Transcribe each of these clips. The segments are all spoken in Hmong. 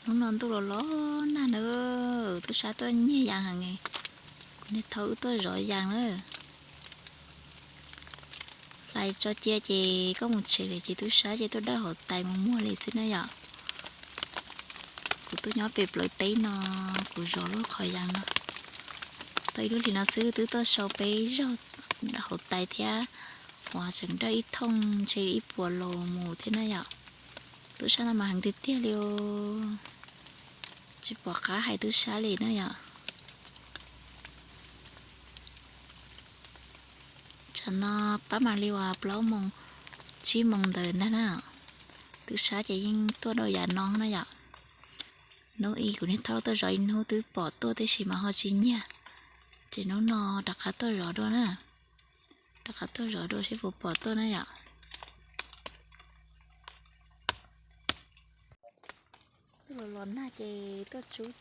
Hnub no ntuj los los nag na, tub sab tuaj nyiag yas heev, kuv niag thaub wb tuaj zov yas na. Hlais tso cia ces koj mus tsev lawm ces tub sab ces tuaj dawj hauv tais mus muag li xwb na yom. Kuv tuaj nyob pem plawv teb no, kuv zov lub qhov yas no. Tau ib lub hlis no xwb twb tuaj sau peb zaug hauv tais thiab, uas tseem dawj ib thooj ntshe ib puas los mus thiab na yom. Tub sab no mas heev tiag tiag li, tsis pom qab hais tub sab li na yom. Tsam no pab mam li uas plaub moos tsib moos ntawd ntag na. Tub sab ces yeej tuaj dau yam no na yom. Hnub ib kuv niag thaub tuaj zov ib hnub twb pom tuaj tiam sis mas ho tsis nyiag, ces hnub no rov qab tuaj zov dua na. Rov qab tuaj zov dua seb puas pom tuaj na yom. Twb los los nag ces tuaj tsub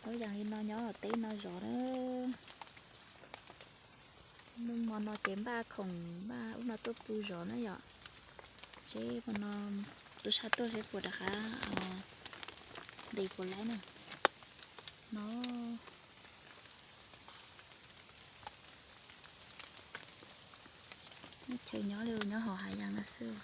lub yas li no nyob teb no zov na. Nag hmo no ces npaj khoom npaj ub no tuaj pw zov na yom. Seb hmo no tub sab tuaj seb puas rov qab nqis puas laib na. No chaw nyob li nyob hauv hav yas no xwb.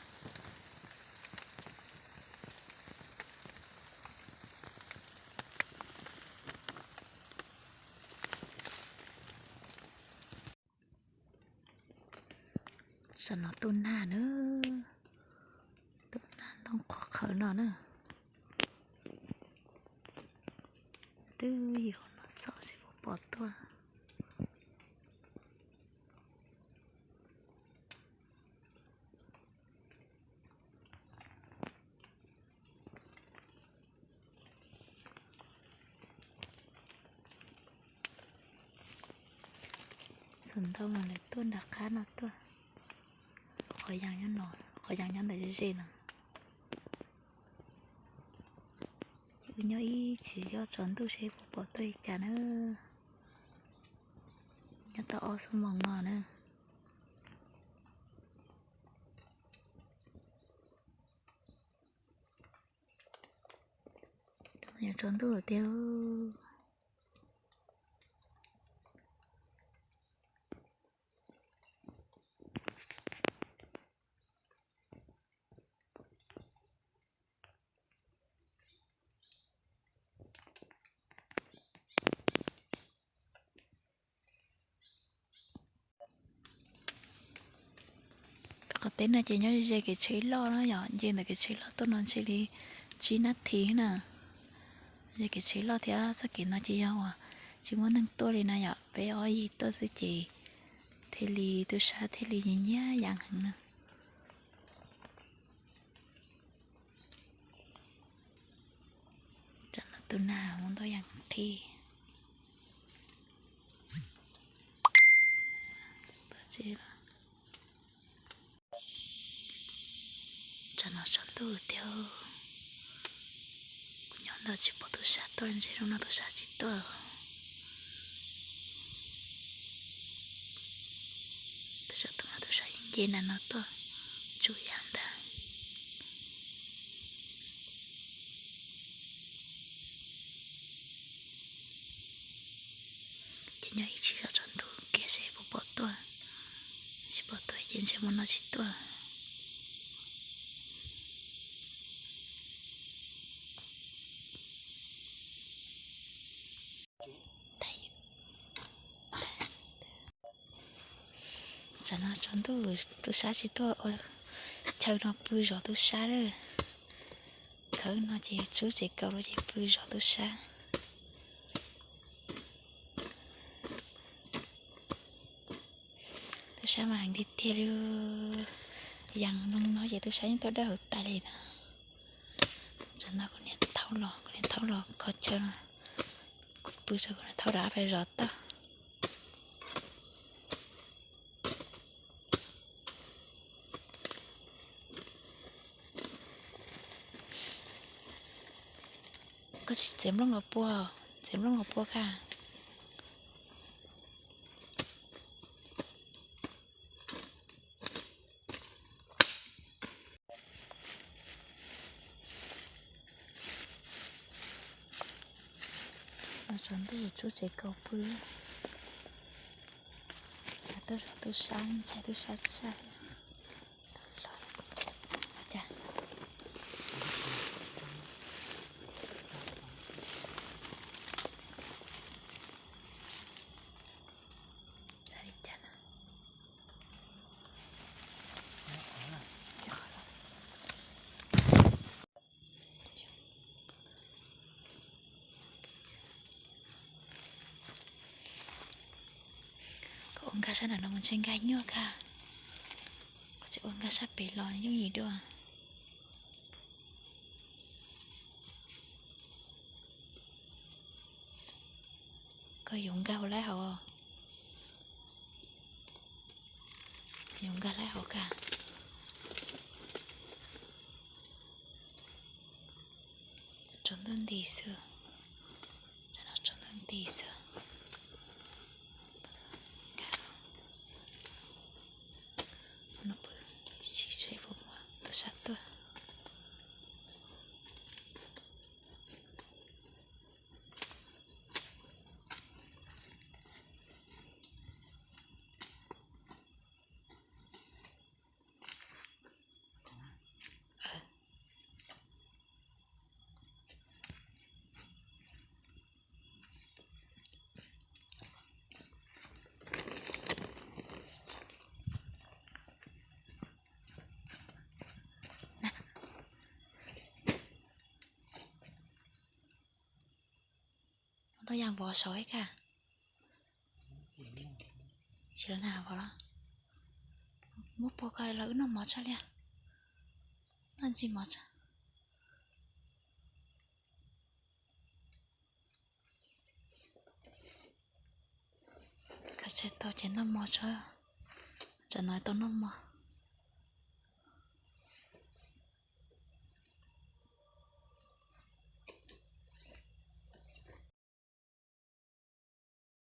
Tam no tuaj nag na, tuaj nag ntoo qhuav qhawv no na. Twb yog no xauj seb puas pom tuaj. Txog ntau mas lawv tuaj nram qab no tuaj. Qhov yas nyob no, qhov yas nyob ntawm ze ze no. Ces wb nyob ib chim ib tsaus ntuj seb puas pom tuaj li cas na. Nyob tau ob xuab moos no na. Tsaus ntuj lawm tiag. Qhov teb no ces nyob ze kev tsheb loj na yom, nce ntawm kev tsheb loj tuaj no ntshe li tsib nab thiv na. Ze kev tsheb loj thiab txoj kev no ces yog uas tsis muaj neeg tuaj li na yom, peb ob yig tuaj xwb ces thiaj li tub sab thiaj li nyiag nyiag yas heev na. Tam no tus nag muaj ntau yas qhib. Tam no tsaus ntuj tiag, kuv nyob ntawd tsis pom tub sab tuaj, ntshe hnub no tub sab tsis tuaj. Tub sab tuaj mas tub sab yeej nce nram no tuaj tsub yas ntag. Ces nyob ib chim zov tsaus ntuj kiag seb puas pom tuaj. Tsis pom tuaj ces ntshe hmo no tsis tuaj. Tam no tsaus ntuj tub sab tsis tuaj ua chaw no pw zov tub sab lawm. Khawb no ces tsub tsev kaus lawm ces pw zov tub sab. Tub sab mas heev tiag tiag li. Yas no ces tub sab yeej tuaj dawj hauv tais li na. Tam no kuv niam thaub los, kuv niam thaub los kho chaw no. Kuv pw rau kuv niam thaub rov qab pais zov toj. Koj tsis txiav nplooj los pua, txiav nplooj los pua koj. Tsaus ntuj tsub tsev kaus pw. Tuaj zaum twb sab, ntshai twb sab tshaj. Koj ua nkag sab nram no mus ntshe nkag nyuaj kag. Koj tsis ua nkag sab pem los yooj yim dua. Koj yuav nkag hauv laib hauv. Yuav nkag laib hauv kag. Tsaus ntuj nti xwb. Tsaus ntuj nti xwb. Nkag no. Sim seb puas muaj tus sab tuaj. Tau yam vov saud ib kag. Tsis los na vov los. Muab pua ko los wb noj mov tso li. Noj ntsis mov tso. Khav tsawg tau ces noj mov tso. Tsam no tau noj mov.